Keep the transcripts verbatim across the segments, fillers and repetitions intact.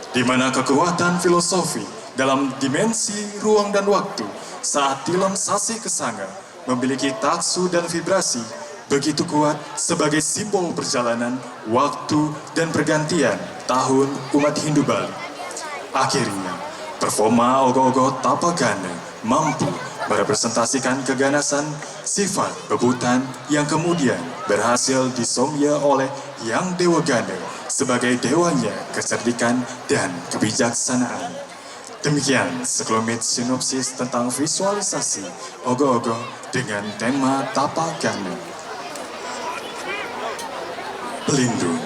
Di mana kekuatan filosofi dalam dimensi ruang dan waktu saat tilem sasih kesanga memiliki taksu dan vibrasi begitu kuat sebagai simbol perjalanan waktu dan pergantian tahun umat Hindu Bali. Akhirnya, performa ogoh-ogoh Tapa Gana mampu merepresentasikan keganasan sifat bebutan yang kemudian berhasil disomya oleh Hyang Dewa Gana sebagai dewanya kecerdikan dan kebijaksanaan. Demikian sekelumit sinopsis tentang visualisasi ogoh-ogoh dengan tema Tapa Gana. Pelindung,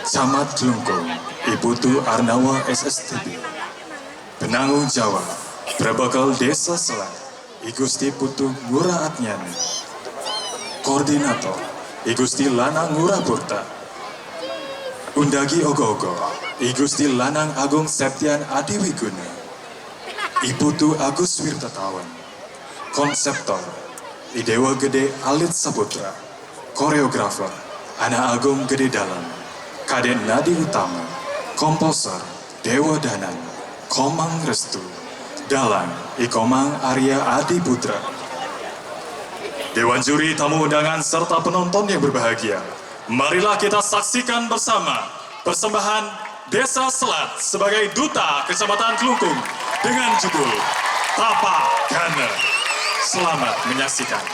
Camat Klungkung, I Putu Arnawa S S T B. Penanggung jawab, Prebekel Desa Selat, I Gusti Putu Ngurah Atnyana. Koordinator, I Gusti Lanang Ngurah Purta. Undagi ogoh-ogoh, I Gusti Lanang Agung Septian Adiwiguna. I Putu Agus Wirtatawan. Konseptor, I Dewa Gede Alit Saputra. Koreografer, Anak Agung Gede Dalam. Kadek Nadi Utama. Komposer, Dewa Danang. Komang Restu. Dalang, I Komang Arya Adi Putra. Dewan juri, tamu undangan, serta penonton yang berbahagia, marilah kita saksikan bersama persembahan Desa Selat sebagai duta Kecamatan Klungkung dengan judul Tapa Gana. Selamat menyaksikan.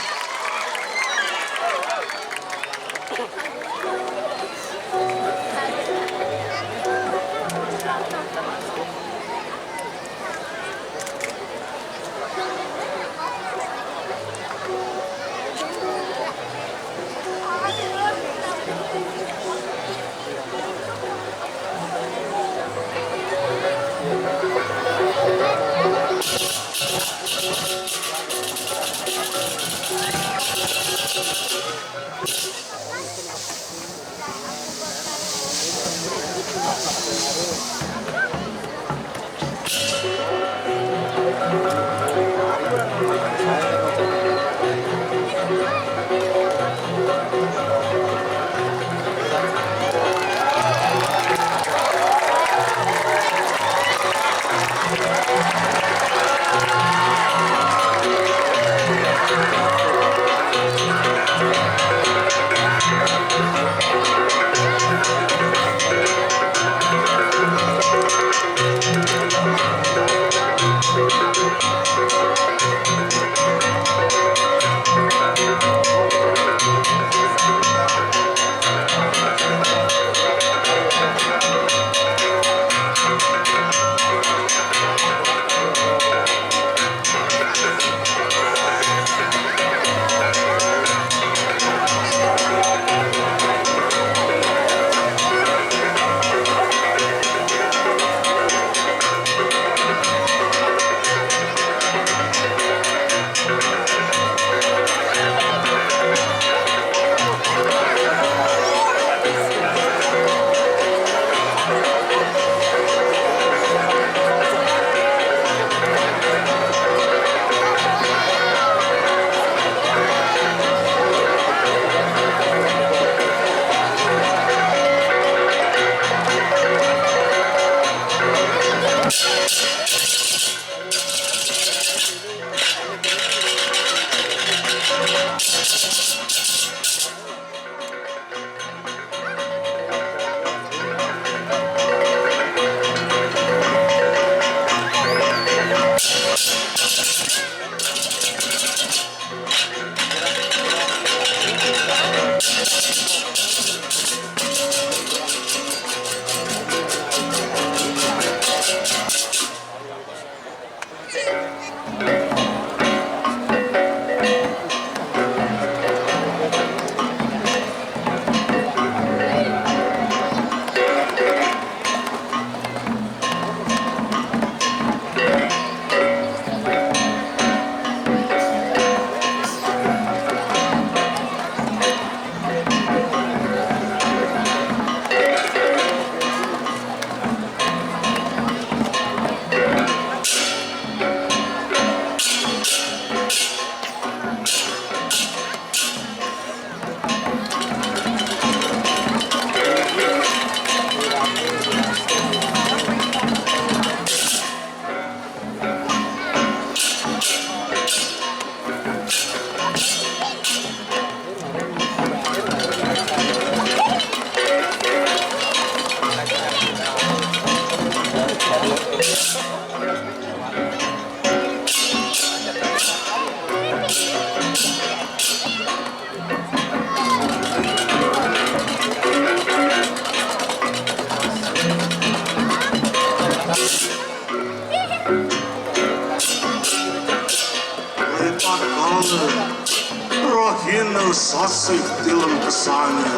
Sasih tilem kesanga,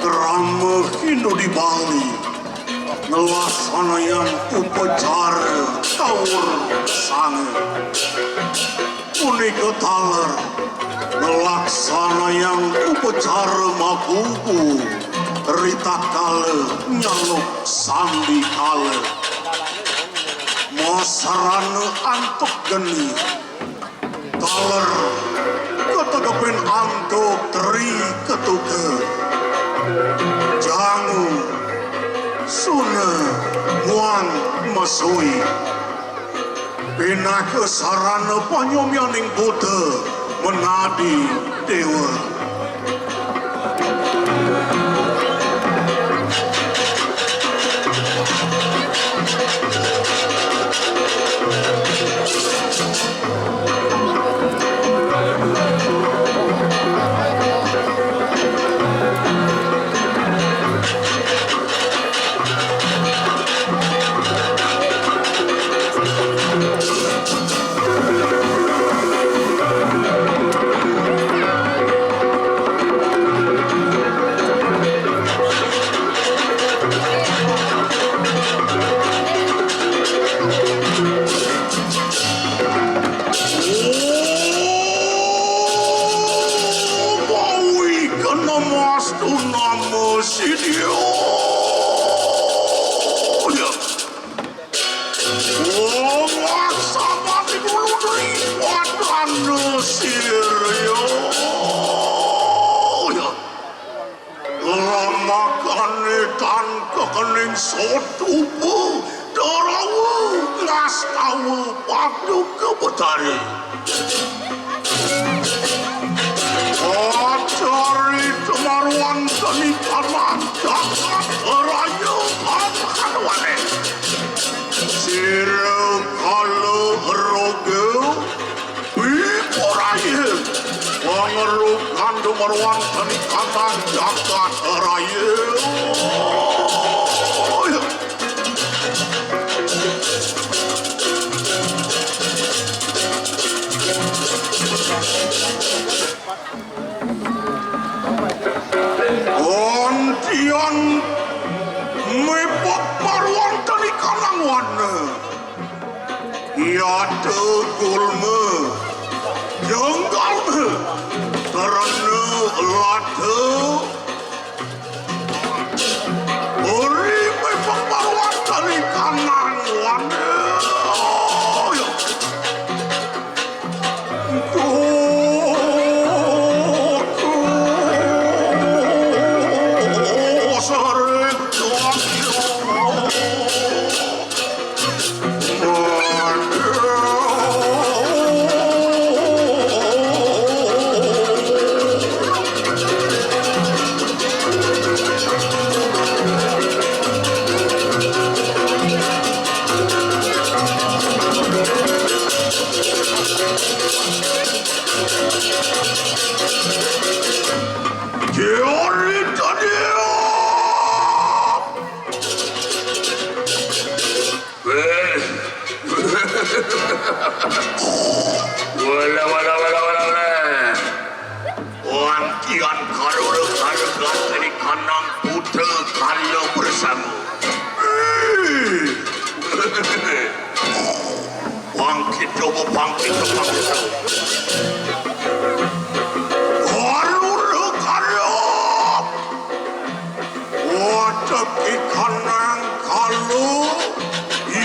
krama Hindu di Bali nglaksanayang upacara tawur sanga. Punika taler nglaksanayang upacara mabubu ritakala nyaluk sandikala. Masarana antuk geni, taler kategepin antuk tri ketuka, jangu, suna, muang masui. Pinaka sarana panyomianing buta menadi dewa. Pawi kena mastu nama sidia. Wong laksana dulu dri wadana sirya. Lamakane tan kekening sotupa, darawa ngastawa paduka betari. Acari temaruan teni kanan jagat raya pangkanuane. Sira kala roga Wipuraya, pangerukan dumaruan teni kanan jagat raya. Antian mepok paruan teni kanang wana. Yata gulma, jenggalma, terena lata, uri mepok paruan teni kanang wana. Tuh, tuh, sering tuh. Jerry Daniel. Weh. Wala, wala, wala, wala, wala. Wantian karula karga teni kanang putra kala bersama. Bangkit coba, bangkit coba, bangkit coba. Karula karga. Watek ikanang kalu,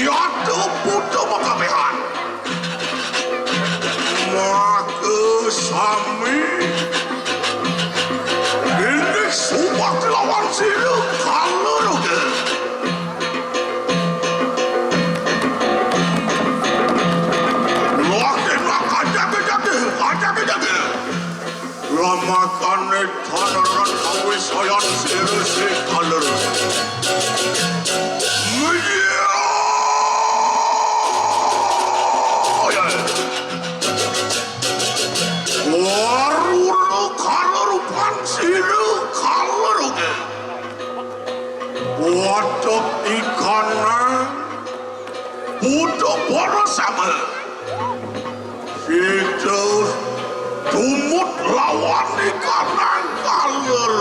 yata puta makabehan. Maka sami indik subat lawan sira kala roga. Lakinak ajaga-jaga, ajaga-jaga. Lamakane tanaran kawisayan sira sekaler. Media. Warura kalerupan sira kaleruge. Watek ikanang putu para sama. Situs Tumut lawan ikanang kaler.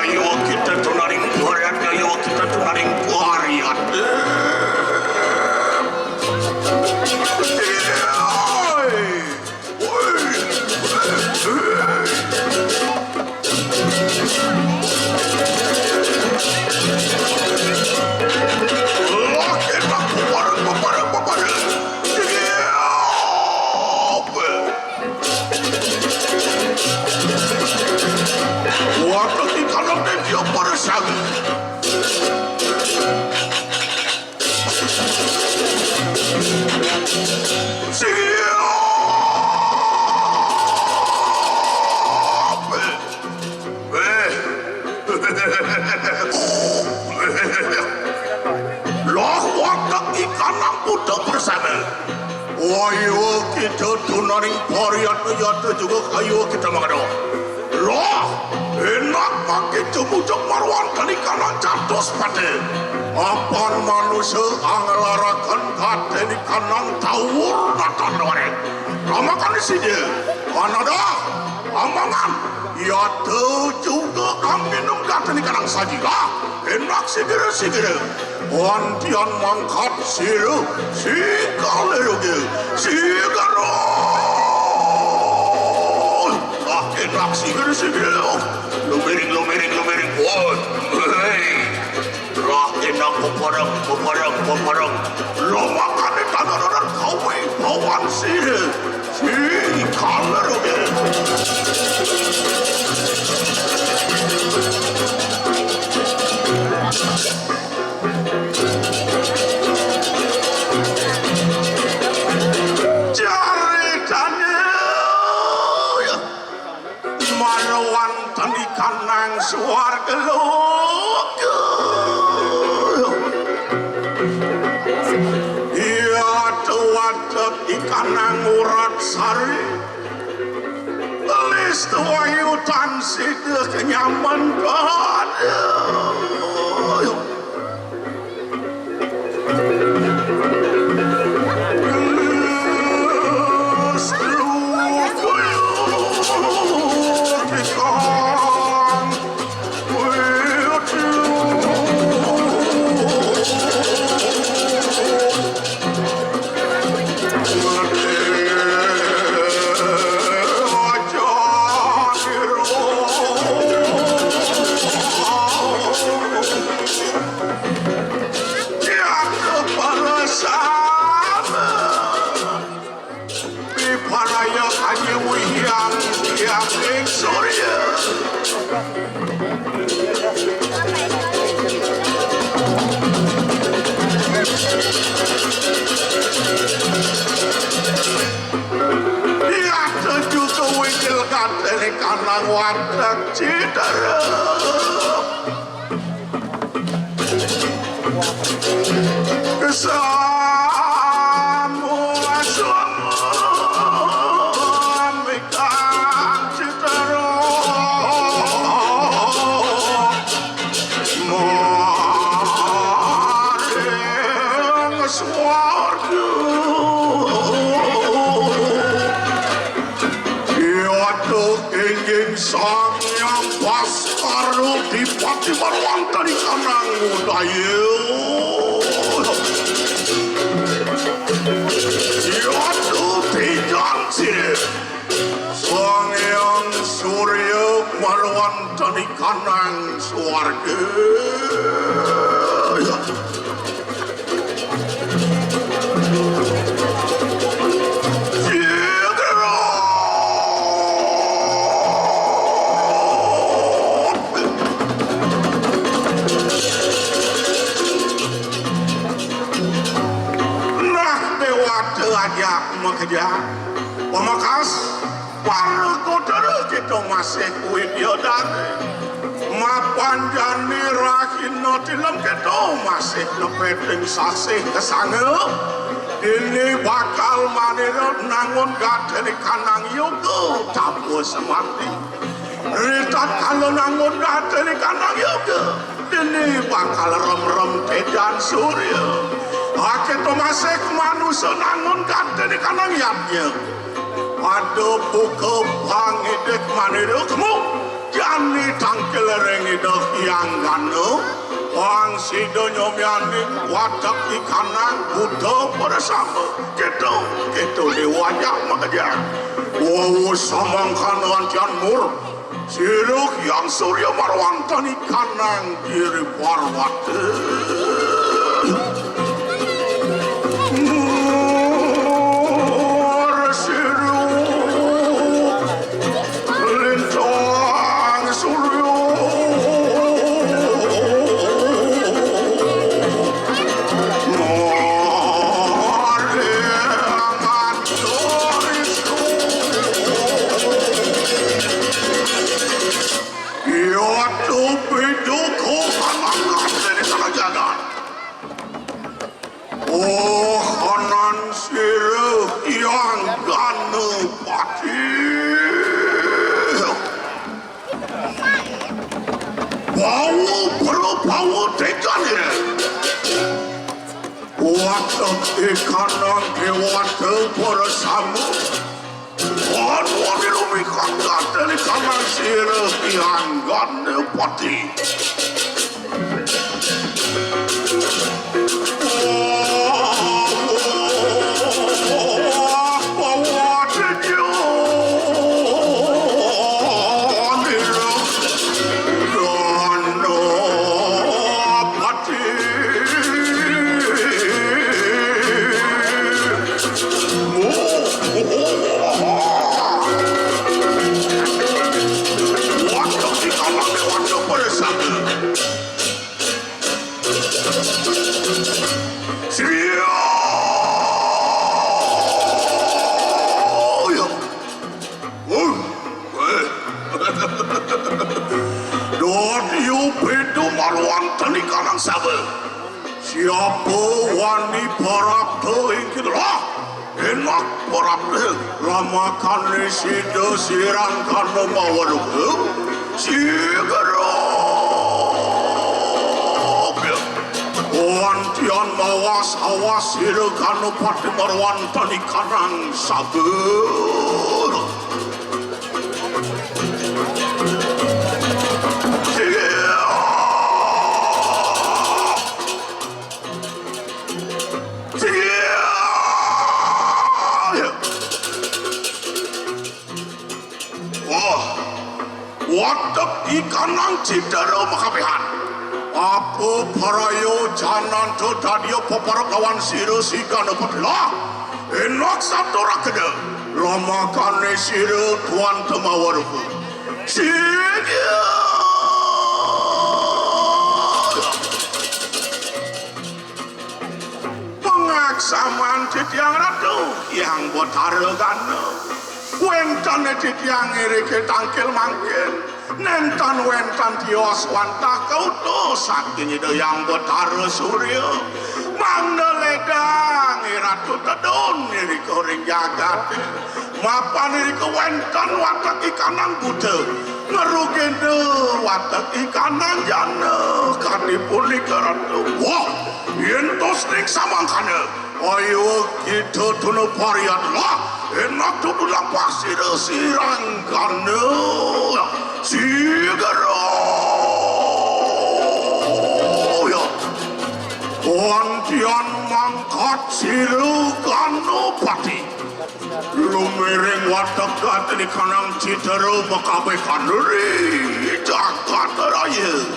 Ayo kita tunaring pariat, ayo kita tunaring pariat. Waduh, di kanan dia pada sang. Siap! Eh. Loh, watak ikanang buta bersama. Ayo kita tunaring pariat yata juga, ayo kita mangado. Loh, enak makin jemujek maruan kanikanang catus pate. Apan manusia anglarakan kateni kanang tawur natan daware. Ramakan di sini. Anada, amangan. Yata juga aminum kateni kanang sajiga. Enak sigere-sigere. Wantian mangkat sira, si kaleroge, si garo. Ah, enak si gede si gede. Lumiring, lumiring, lumiring. Woi, hei. Lah, enak peperang, peperang, peperang. Lo makan di tanah darat kawin bawan sira. Si kaleroge. Caritane maruan tenikanang suarga loka. Iya tuwatek ikanang urat sari. Lis tuwayu tansih kenyaman. Aduh. Piparaya kanyewihyang Hyang Surya. Iya, tuju kewinjil katene kanang watek Ciderep. Kesamu aswamu mikang citaro. Maring swarga. Yata inggih Sang Hyang Baskara Dipati Marwantani kanang udaya. Yata tijan sirip Sang Hyang Surya Marwantani kanang swarga. Nah, Dewata aja makeja. Pamakas, para kotara kita masih widyadari. Mapan jani rahina tilem kita masih nepeting sasih kesanga. Dini bakal manira nangun gateni kanang yoga tabuh semati. Ritat kala nangun gateni kanang yoga. Dini bakal remrem tejan surya. Akéto masih manusa nangun kadéné kanang yadnya. Pada buka pangidek manira kemu. Jani tangkil ring Ida Hyang Gana. Pang sida nyomyaning watek ikanang buta pada sama. Kéto, kéto déwa ajak makejang. Wawu samangkana antian mur. Sira Hyang Surya marwantani kanang Giri Parwati. Mur sira lintang surya. Mur Iya tu piduku panangkat dari sana jagat. Oh, kanan sira Hyang Ganapati. Bawa perbawa tekan ini. Watek ikanang dewata para sama. Anu adi lumikan kadéné kanang sira Hyang Ganapati. Dot yu pitu maluan tenikanang sabe. Siapa wani parapta ing kita? Lah, enak parapta. Lamakané sida sirang kana mawaruga. Sigera. Wantian mawas-awas sira Ganapati marwantani kanang sabe. Wah, watek ikanang Citara makabéhan. Apa paraya jananta dadia peparep lawan sira si Ganapati? Lah, enak sato rakeda. Lamakané sira tuan temawarupa. Sida. Pangaksaman titiang Ratu, Hyang Batara Gana. Wénten titiang irika tangkil mangkin. Nénten wénten tios wantah kautus saking Ida Hyang Batara Surya. Mangda ledang Ratu tedun irika ring jagaté. Mapan irika wénten watek ikanang buta. Ngrugina watek ikanang jana. Kadi punika Ratu. Wah, yén tos ning samangkana. Ayo kita tuna pariat lah. Enak tutu lampah sira sirang kana. Sigera. Ya. Wantian mangkat sira Ganapati. Lumiring watek gati di kanang Citara makabéh kanduri jagat raya.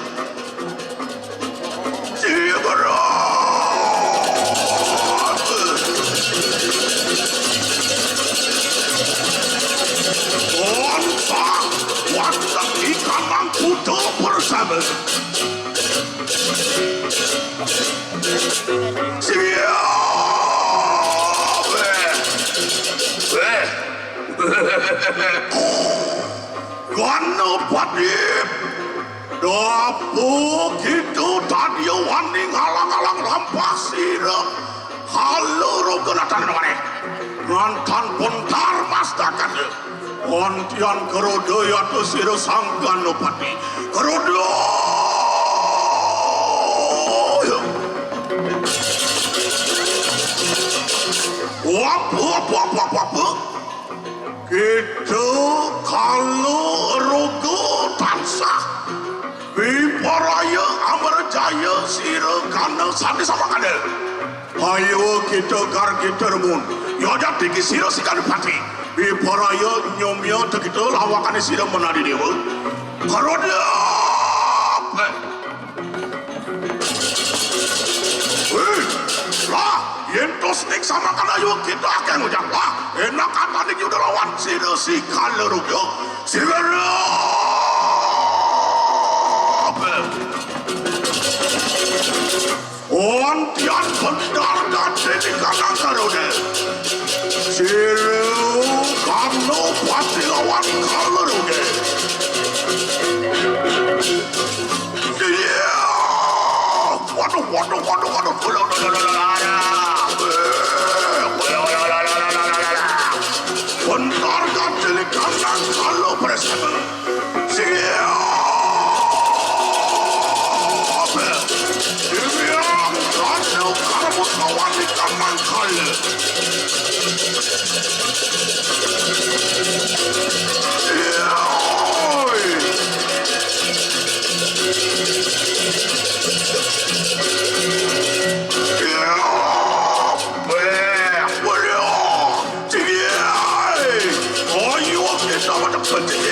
Siberat. Ontak watek ikanang kuda bersama. Siap. Eh. Eh. Ganapati. Dapu kita dadia wani ngalang-alang lampah sira. Halu roga natan manéh. Ngantan pontar mastakana. Wantian keroda yata sira Sang Ganapati. Keroda. Apa, apa, apa, apa, apa? Kita kala raga tansah. Wiparaya amrajaya sira kana sami samakana. Ayo kita gargita remun. Ya jati ki sira sikana pati. Wiparaya nyomya ta kita lawakane sira menadi dewa. Karodya. Wih, lah, yen to sening samakana ayo kita akeh ngucap. Lah, enak katane ki udah lawan sira sikala raga. Sira. Ontian bendar gati di kanang karone. Sira kana pati lawan kalerune. Iya. Waduh, waduh, waduh, waduh. Bendar gati di kanang kala presiden. Siap! Dibilang kacau kamu kawan di kamang kali. Yoi! Siap! Weh, weh, Cigiai! Ayo kita pada penting.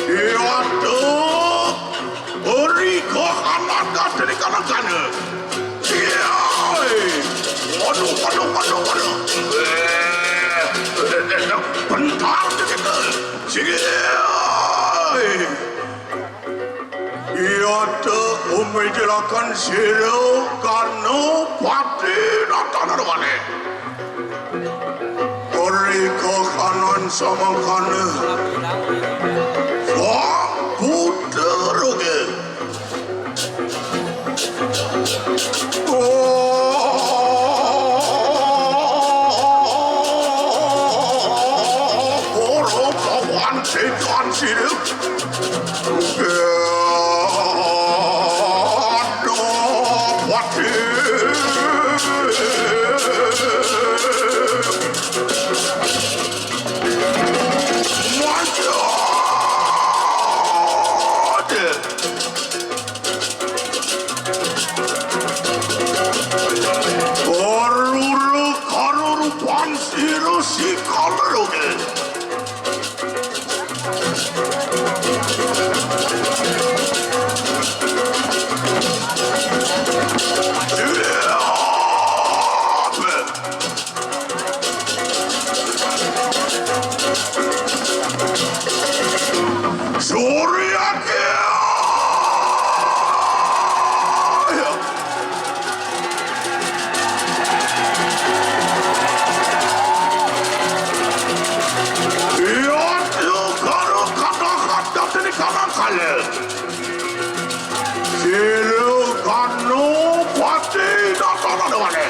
Iya, tuh. Ori kok anak gak dari kanak-kanak. Iya. Waduh, waduh, waduh, waduh. Eh, bentar kita. Iya. Iya, tuh, umi jelakan sira kana pati nonton wane. Ori kok anan samangkana. Wah, puter oke. Oh, ora pawan setan sirip. Aduh, waduh. Waduh. Karuru, karurupan sira sikala roge. Suriake. Iya, iya, karo kata-kata tadi kanan kali. Sira kana pati datana dewane.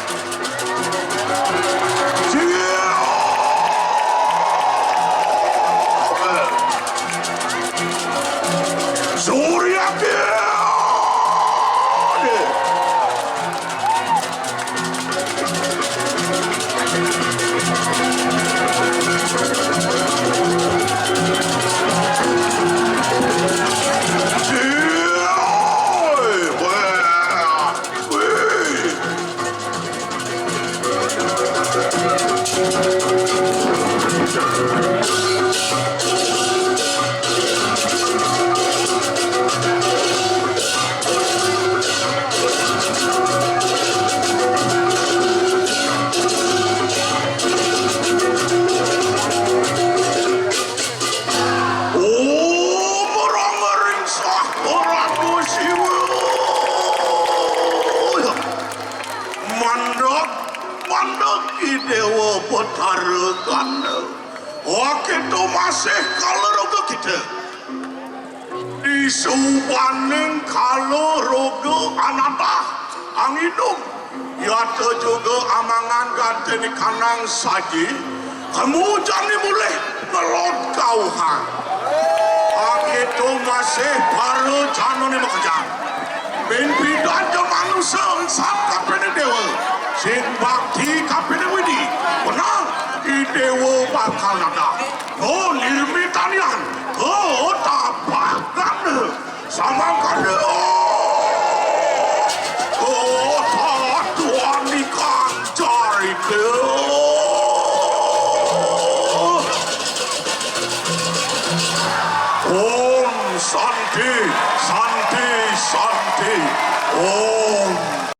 Sira. Surya. Om Rama Ring Sah Prabu Siwa. Mandheg, mandheg I Dewa Betara Kanda. Oke to masih kala roga kita. Di subaning kala roga anatah anginum. Yata juga amangan gatene kanang saji. Kemujane mulih ngelot kauhan. Akitu masih para janane makejang. Min pidan ja manusa ensat kapene dewa. Sing bakti kaping widi, menang I Dewa Bakal Dadah. Oh, lirmi tanian. Oh, tapak ganda. Sama ganda. Oh, oh, tatuan di kancar itu. Om Santi, Santi, Santi. Om.